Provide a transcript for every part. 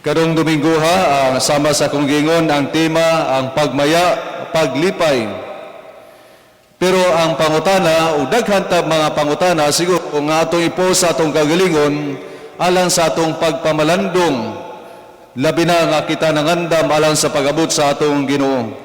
Karong Domingo ha, ang sama sa akong gingon, ang tema, ang pagmaya, paglipay. Pero ang pangutana, o daghan ta mga pangutana, siguro nga atong ipo sa atong kagalingon, alang sa atong pagpamalandong, labi na nga kita nangandam alang sa pag-abot sa atong Ginoo.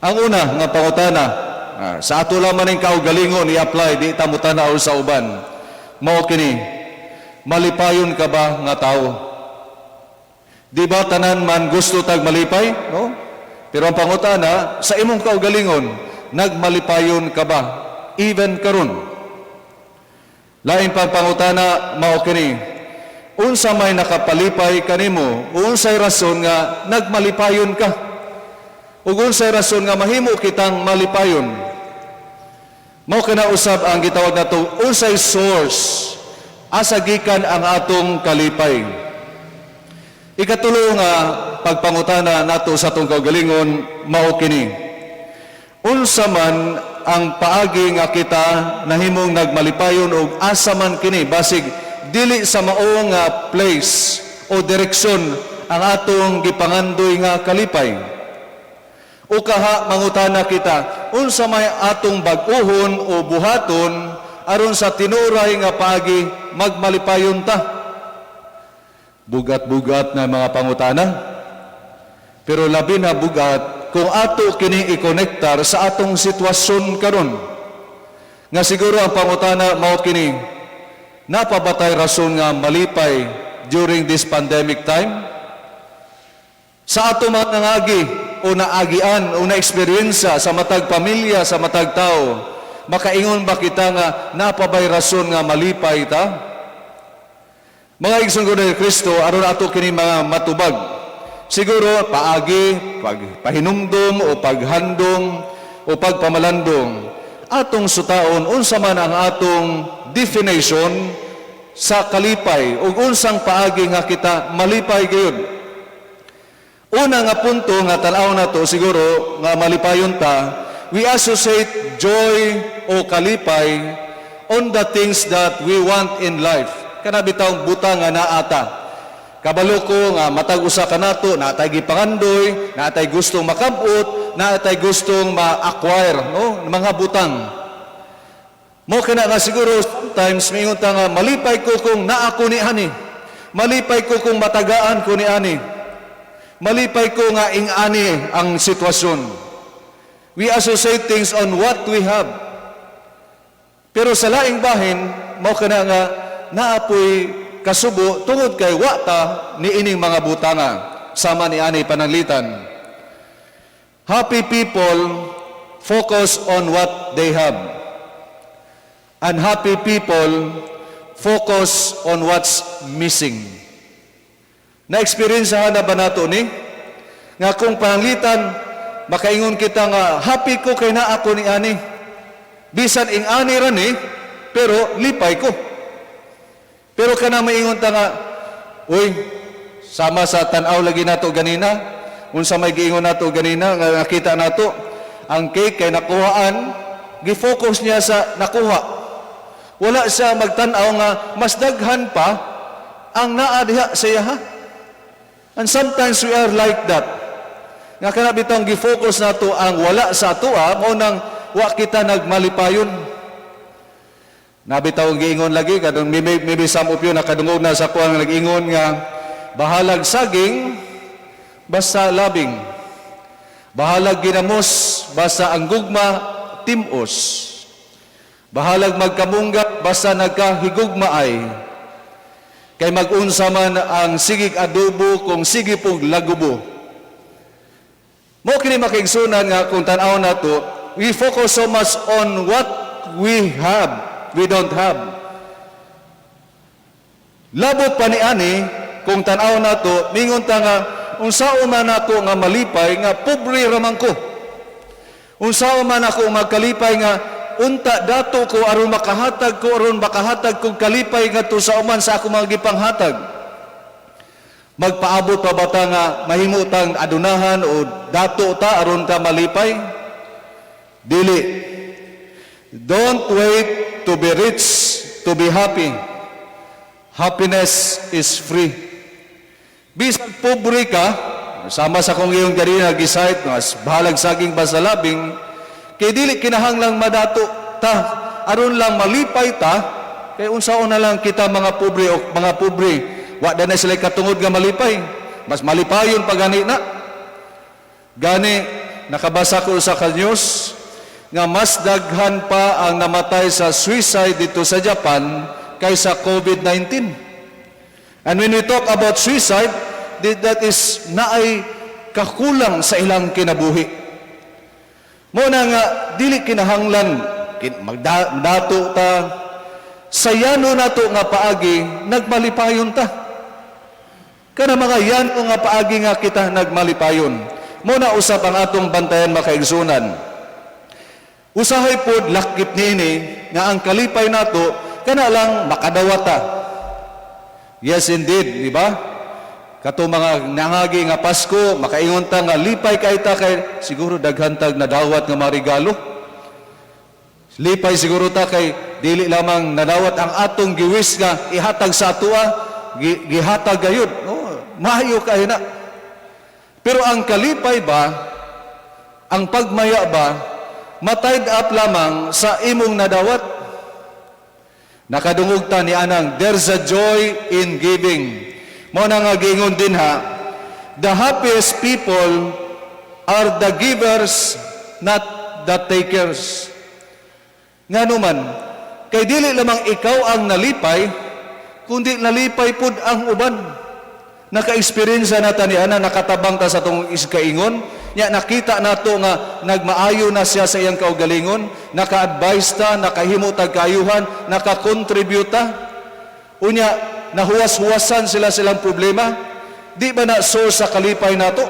Ang una nga pangutana, sa ato lamang ning kaugalingon i-apply, di ta motanaw sa uban. Mao kini, malipayon ka ba nga tao? Di ba tanan man gusto tag malipay? No? Pero ang pangutana, sa imong kaugalingon, nagmalipayon ka ba? Even karon. Lain pang pangutana, mao kini, unsa may nakapalipay kanimo? Unsay rason nga nagmalipayon ka? Ug unsay rason nga mahimo kitang malipayon? Mao kana usab ang gitawag nato unsay source, asa gikan ang atong kalipay. Ikatulo nga pagpangutana nato sa atong kaugalingon mao kini. Unsa man ang paagi nga kita nahimong nagmalipayon og asa man kini, basig dili sa mao nga place o direksyon ang atong gipangandoy nga kalipay? O kaha mangutana kita, unsa may atong bag-uhon o buhaton aron sa tinuray nga paagi magmalipayon ta? Bugat-bugat na mga pangutana. Pero labi na bugat kung ato kini ikonektar sa atong sitwasyon karon. Nga siguro ang pangutana mao kini, naa pa ba tay rason nga malipay during this pandemic time? Sa ato mga nangagi o naagian o na-eksperyensa sa matag pamilya, sa matag tao, makaingon ba kita nga naa pa bay rason nga malipay ta? Mga igsoon ko ni Kristo, aron ato kini mga matubag. Siguro paagi, pagpahinumdum o paghandom o pagpamalandong, atong sutaon unsa man ang atong definition sa kalipay ug unsang paagi nga kita malipay gayud. Una nga punto nga tan-aw nato siguro nga malipayon ta, we associate joy o kalipay on the things that we want in life. Kana bitawng butang nga naa ta. Kabalo ko nga matag usa kanato naa tay gipangandoy, naa tay gustong makabot, naa tay gustong ma-acquire, no, mga butang. Mao kana nga siguro sometimes mingon ta nga malipay ko kung naa ko ni ani. Malipay ko kung matagaan ko ni ani. Malipay ko nga ing-ani ang sitwasyon. We associate things on what we have. Pero sa laing bahin, mao kana nga naa poy kasubo tungod kay wa ta ni ining mga butanga sama ni ani pananglitan. Happy people focus on what they have. Unhappy people focus on what's missing. Na-experience na ba nato ni? Nga kung pananglitan, makaingon kita nga, happy ko kay naa ko ni ani. Bisan ing ani ra ni, pero lipay ko. Pero kana maingon ta nga, uy, sama sa tan-aw lagi nato ganina, unsa may giingon nato ganina, nga nakita nato, ang cake kay nakuhaan, gi-focus niya sa nakuha. Wala siya magtan-aw nga mas daghan pa ang naa diha sa iya. And sometimes we are like that. Nga kana bitong gi-focus nato ang wala sa atoa, mao nang wa kita nagmalipayon. Naa bitaw ang giingon lagi kadtong maybe some of you nakadungog na sa kuang nag-ingon nga bahalag saging basta labing. Bahalag ginamos basta ang gugma tim-os. Bahalag magkamungga basta nagkahigugma ay. Kay mag-unsa man ang sigig adobo kung sige pog lagubo. Mao kini, mga kaigsuonan, nga kung tan-aw nato, we focus so much on what we have, we don't have. Labot pa ni ani, kung tan-aw nato, mingon ta nga unsaon man ako nga malipay nga pobre ra man ko? Unsaon man ako magkalipay nga unta dato ko aron makahatag kog kalipay ngadto sa uman sa ako mga gipanghatag? Magpaabot pa ba ta nga mahimo tang adunahan o dato ta aron ta malipay? Dili. Don't wait to be rich to be happy. Happiness is free. Bisan pobre ka, sama sa kong iyong ganina gisayt, nga bahalag saging ba sa labing, kay dili kinahanglang madato ta, aron lang malipay ta, kay unsaon na lang kita mga pobre o mga pobre, wa na sila katungod nga malipay. Mas malipayon pa gani na. Gani, nakabasa ko sa news nga mas daghan pa ang namatay sa suicide dito sa Japan kaysa COVID-19. And when we talk about suicide, that is naay kakulang sa ilang kinabuhi. Mo na nga dili kinahanglan magdato ta sa yano nato nga paagi, nagmalipayon ta. Kana mga yano nga paagi nga kita nagmalipayon. Mo na usab ang atong bantayan, makaigsunan. Usahay pod lakip niini nga ang kalipay nato kana lang makadawata. Yes indeed, di ba? Kato mga nangagi nga Pasko, makaingon ta nga lipay kay ta kay siguro daghan tag nadawat nga mga regalo. Lipay siguro ta kay dili lamang nadawat ang atong giwis nga ihatag sa atoa, gihatag gayud. Oh, maayo kaayo na. Pero ang kalipay ba, ang pagmaya ba, ma-tied up lamang sa imong nadawat? Nakadungog ta ni anang "There's a joy in giving." Mo na nga giingon din ha, the happiest people are the givers, not the takers. Ngano man, kay dili lamang ikaw ang nalipay, kundi nalipay pud ang uban. Naka-experience na ta ni ana, nakatabang ta sa atong kaingon, nya nakita nato nga nagmaayo na siya sa iyang kaugalingon, naka-advise ta, nakahimo tag kaayuhan, naka-contribute ta. Unya, nahuwas-huwasan sila silang problema. Di ba na source sa kalipay nato?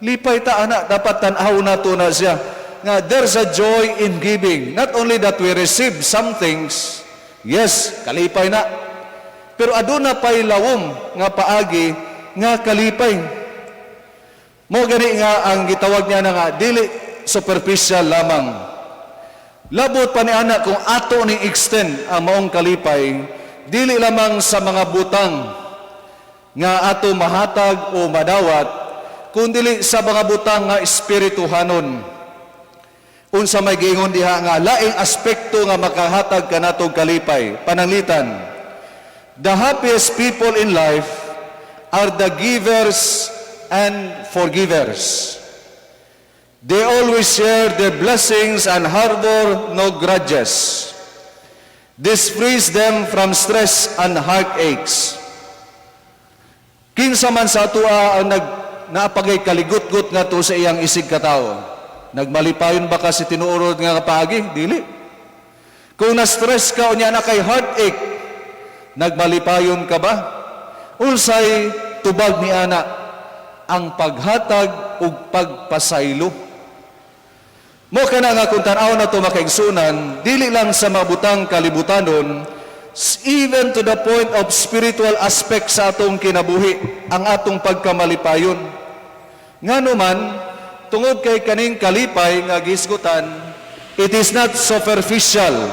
Lipay ta ana, dapat tan-aw nato na siya. Nga there's a joy in giving. Not only that we receive some things, yes, kalipay na. Pero aduna pay lawom nga paagi nga kalipay. Mo gani nga ang gitawag niya na nga dili superficial lamang. Labot pa ni ana kung ato ni extend ang maong kalipay, dili lamang sa mga butang nga ato mahatag o madawat, kundili sa mga butang nga espirituhanon. Unsa may giingon diha nga laing aspekto nga makahatag kanatong kalipay? Pananglitan, the happiest people in life are the givers and forgivers. They always share their blessings and harbor no grudges. This frees them from stress and heartaches. Kinsa man sa atoa ang naapagay kaligut-gut nga to sa iyang isig katawo? Nagmalipayon ba ka si tinuorod nga paagi? Dili. Kung na-stress ka unya na kay heartache, nagmalipayon ka ba? Unsay tubag ni ana? Ang paghatag ug pagpasaylo. Mo kana nga kung tan-aw na to, makaigsunan, dili lang sa mabutang kalibutanon, even to the point of spiritual aspect sa atong kinabuhi, ang atong pagkamalipayon. Ngano man, tungod kay kaning kalipay nga gisgutan, it is not superficial.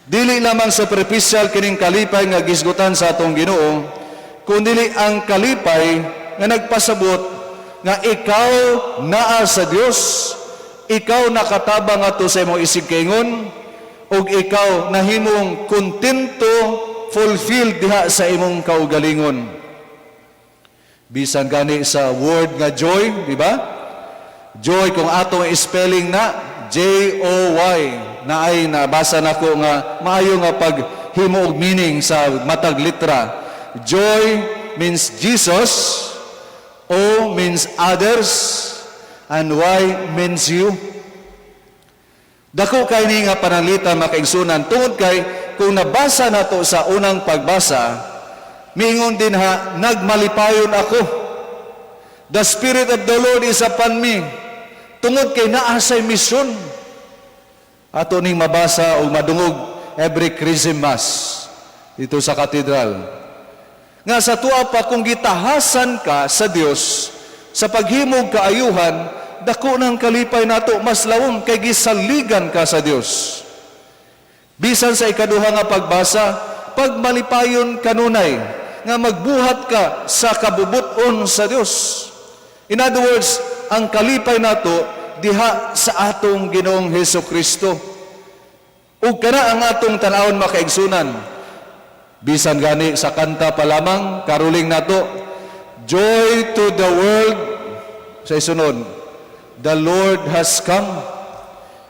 Dili lamang superficial kining kalipay nga gisgutan sa atong Ginoo, kundi ang kalipay nga nagpasabot nga ikaw naa sa Dios, ikaw nakatabang ato sa imong isig kaingon, ug ikaw nahimong kontento, fulfilled diha sa imong kaugalingon. Bisan gani sa word nga joy, di ba? Joy, kung atong spelling na Joy, na ay nabasa nako nga maayo nga paghimo og meaning sa matag litra. Joy means Jesus, O means others, and Y means you. Dako kay ni nga pananglita, makaigsunan, tungod kay kung nabasa nato sa unang pagbasa, miingon din ha, "Nagmalipayon ako. The Spirit of the Lord is upon me." Tungod kay naa say misyon. Ato ning mabasa o madungog every Christmas dito sa katedral. Nga sa tuwa pa kung gitahasan ka sa Dios sa paghimog kaayuhan, dako ng kalipay nato, mas lawom kay gisaligan ka sa Dios. Bisan sa ikaduha nga pagbasa, pagmalipayon kanunay. nga magbuhat ka sa kabubut-on sa Dios. In other words, ang kalipay nato diha sa atong Ginoong Hesus Kristo. Ug kana ang atong tan-awon, mga kaigsunan. Bisan gani sa kanta pa lamang, caroling nato, "Joy to the world," sa isunod, "the Lord has come."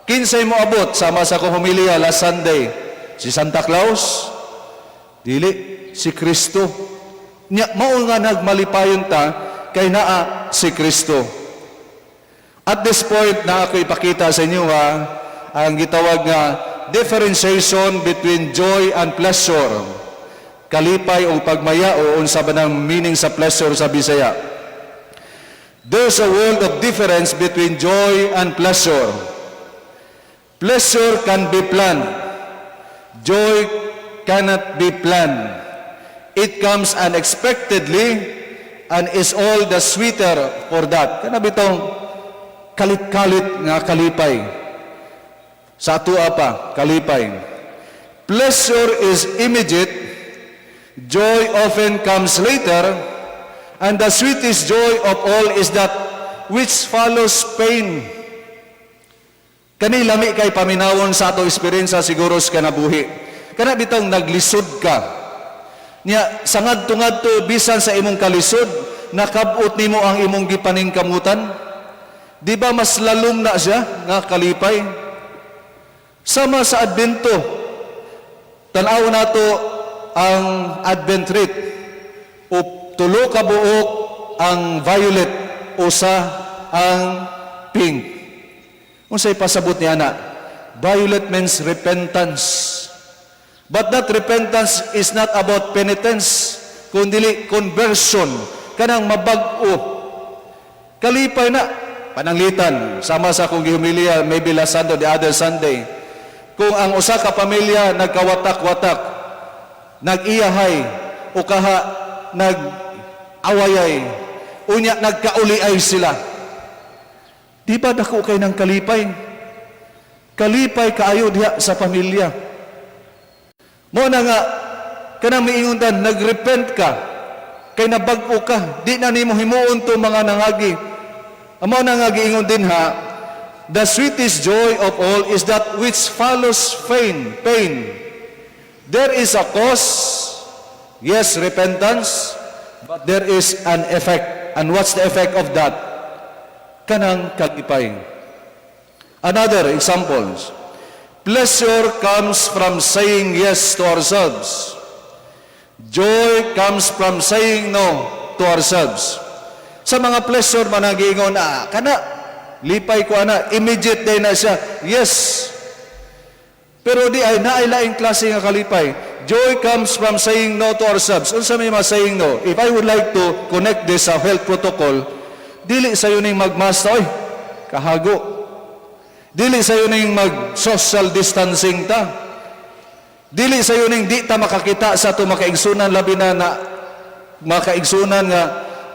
Kinsay mo abot sama sa akong homilya last Sunday? Si Santa Claus? Dili, si Kristo. Nya mao nga nagmalipayon ta kay naa si Kristo. At this point na ako ipakita sa inyo ha, ang gitawag nga differentiation between joy and pleasure. Kalipay o pagmaya o unsa ba ng meaning sa pleasure sa Bisaya. There's a world of difference between joy and pleasure. Pleasure can be planned. Joy cannot be planned. It comes unexpectedly and is all the sweeter for that. Kana bitong kalit-kalit nga kalipay. Sa atua pa, kalipay. Pleasure is immediate. Joy often comes later. And the sweetest joy of all is that which follows pain. Kani lami kay paminawon sa ato eksperyensya siguro sa kinabuhi. Kana bitong naglisod ka. Nya sa ngadto-ngadto, bisan sa imong kalisod, nakab-ot nimo ang imong gipaningkamutan. Di ba mas lalom na siya nga kalipay? Sama sa Adbento. Tan-aw nato ang Advent wreath. O tulo ka buok ang violet, usa ang pink. Unsay pasabot niya na? Violet means repentance. But that repentance is not about penitence, kundi conversion, kanang mabag-o. Kalipay na, pananglitan, sama sa akong gihumiliya, maybe last Sunday, the other Sunday. Kung ang usa ka pamilya nagkawatak-watak, nag-iyahay, o kaha nag-awayay, unya nagkauli-ay sila. Di ba dako kay ng kalipay? Kalipay kaayo diha sa pamilya. Mao na nga kanang miingon ta, nagrepent ka kay nabag-o ka, di na nimo himuon to mga nangagi. Amo na nga giingon din ha, the sweetest joy of all is that which follows pain, pain. There is a cause, yes, repentance, but there is an effect. And what's the effect of that? Kanang kalipay. Another examples. Pleasure comes from saying yes to ourselves. Joy comes from saying no to ourselves. Sa mga pleasure man nagiingon, ah, kana, lipay ko ana, immediate day na siya. Yes. Pero di ay naay laing klase nga kalipay. Joy comes from saying no to ourselves. Unsa may mga saying no? If I would like to connect this sa health protocol, dili sayo ning magmask, oy, kahago. Dili sayo ning mag social distancing ta. Dili sayo ning di ta makakita sa ato makaigsunan, labi na na makaigsunan nga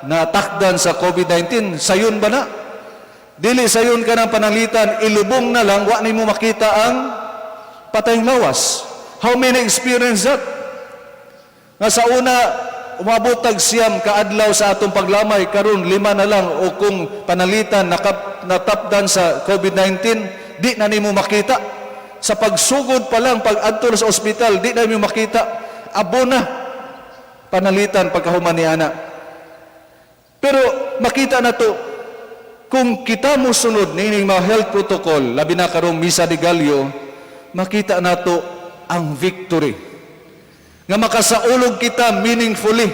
natakdan sa COVID-19. Sayon ba na? Dili sayon ka ng pananglitan, ilubong na lang, wa nimo makita ang patayng lawas. How many experience that? Nga sa una, umabot tag 9 kaadlaw sa atong paglamay, karon 5 na lang, o kung pananglitan natapdan sa COVID-19, di na nimo makita. Sa pagsugod pa lang, pag adto sa ospital, di na nimo makita. Abo na. Pananglitan pagkahuman ni ana. Pero makita na to, kung kita mo sunod niining mga health protocol, labi na karong Misa de Gallo, makita nato ang victory. Nga makasaulog kita meaningfully.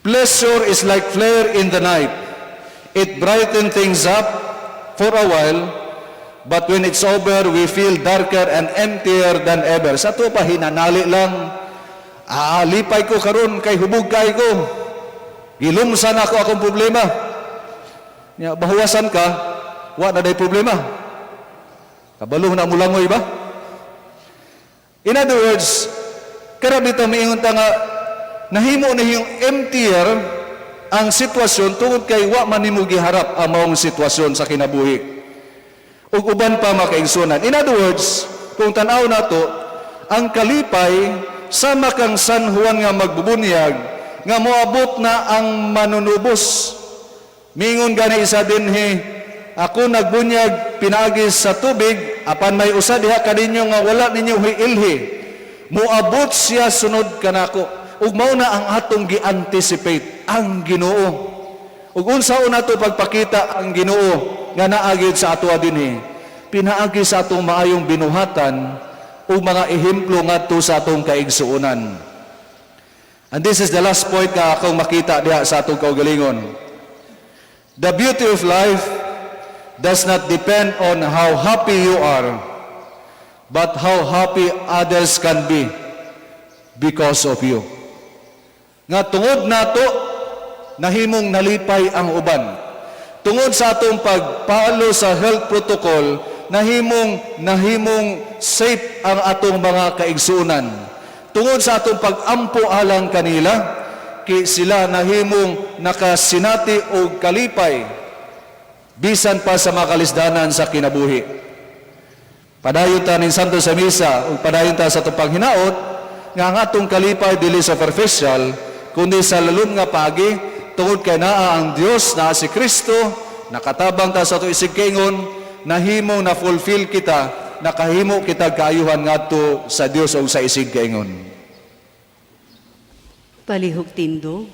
Pleasure is like flare in the night. It brightens things up for a while, but when it's over, we feel darker and emptier than ever. Sa ato pa, hinanali lang. Ah, lipay ko karon kay hubog kay ko. Gilumsan ako akong problema. Nya, bahuwasan ka, wa na day problema. Kabalo na mo langoy ba? In other words, kada bitaw miingon ta nga nahimo na yung emptier ang sitwasyon tungod kay wa man nimo giharap ang maong sitwasyon sa kinabuhi. Ug uban pa, mga kaigsunan. In other words, kung tan-aw nato, ang kalipay Sama kang San Juan nga magbubunyag nga moabot na ang manunubos. Mingon gani isa dinhi, "Ako nagbunyag pinaagi sa tubig, apan may usa diha kaninyo nga wala ninyo hiilhi. Moabot siya sunod kanako." Ug mao na ang atong gi-anticipate ang Ginoo. Ug unsaon nato pagpakita ang Ginoo nga naa gyud sa atoa dinhi? Pinaagi sa atong maayong binuhatan ug mga ehemplo ngadto sa atong kaigsuonan. And this is the last point nga akong makita diha sa atong kaugalingon. The beauty of life does not depend on how happy you are, but how happy others can be because of you. Nga tungod nato, nahimong nalipay ang uban. Tungod sa atong pagpalo sa health protocol, nahimong safe ang atong mga kaigsuonan. Tungod sa atong pag-ampo alang kanila, kay sila nahimong nakasinati og kalipay bisan pa sa mga kalisdanan sa kinabuhi. Padayon ta ning Santo sa misa ug padayon ta sa atong paghinaot nga ang atong kalipay dili superficial kundi sa lalom nga paagi, tungod kay naa ang Dios, naa si Kristo, nakatabang ta sa atong isigkaingon, nahimong na fulfill kita, nakahimo kita kaayuhan ngadto sa Dios ug sa isigkaingon. Palihog tindog.